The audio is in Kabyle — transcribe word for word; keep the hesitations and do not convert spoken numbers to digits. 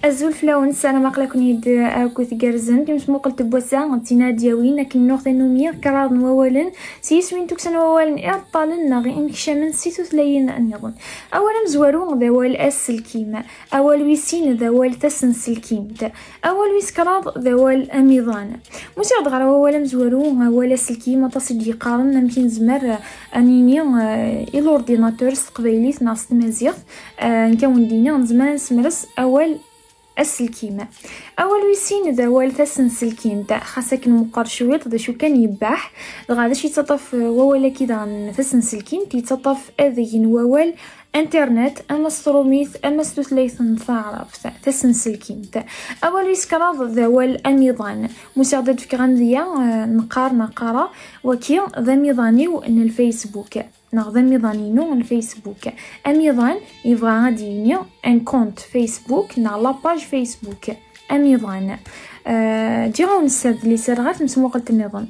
Azul fell-awen, ssarameɣ aql-aken-id akk tgerrzem. Timesmuqelt n wass-a d tin ad d-yawin akken nuɣ tanumi kraḍ n wawalen s yiswi n tukksa n wawalen ireṭṭalen neɣ imekcamen si tutlayin nniḍen. Awal amezwaru d awal aselkim. Awal wis sin d awal tasenselkimt. Awal wis kraḍ d awal amiḍan. Musiɣ-d ɣer wawal amezwaru, awal aselkim, aṭas i d-yeqqaren amek i nezmer, eh, ad nini, eh, i l'ordinateur s teqbaylit neɣ s tmaziɣt. Eh, nekk ad wen-d-iniɣ nezmer ad nsemres awal aselkim. Awal wis sin d awal tasenselkimt, xas akken meqqer cwiṭ, d acu kan yebbaḥ. Dɣa d acu yettaṭṭaf, eh, wawal-agi daɣen tasenselkimt? Yettaṭṭaf adeg n wawal internet, ama s trumit, ama s tutlayt n taɛrabt, tasenselkimt. Awal wis kraḍ d awal amiḍan. Musiɣ-d ad d-fkeɣ amedya, eh, neqqar neɣ qqareɣ, waki d amiḍan-iw n Facebook, neɣ d amiḍan-inu n Facebook. Amiḍan yebɣa ad d-yini un compte Facebook neɣ la page Facebook. Amiḍan. Eh, ǧǧiɣ-awen s adlis ar ɣer temsmuqelt nniḍen.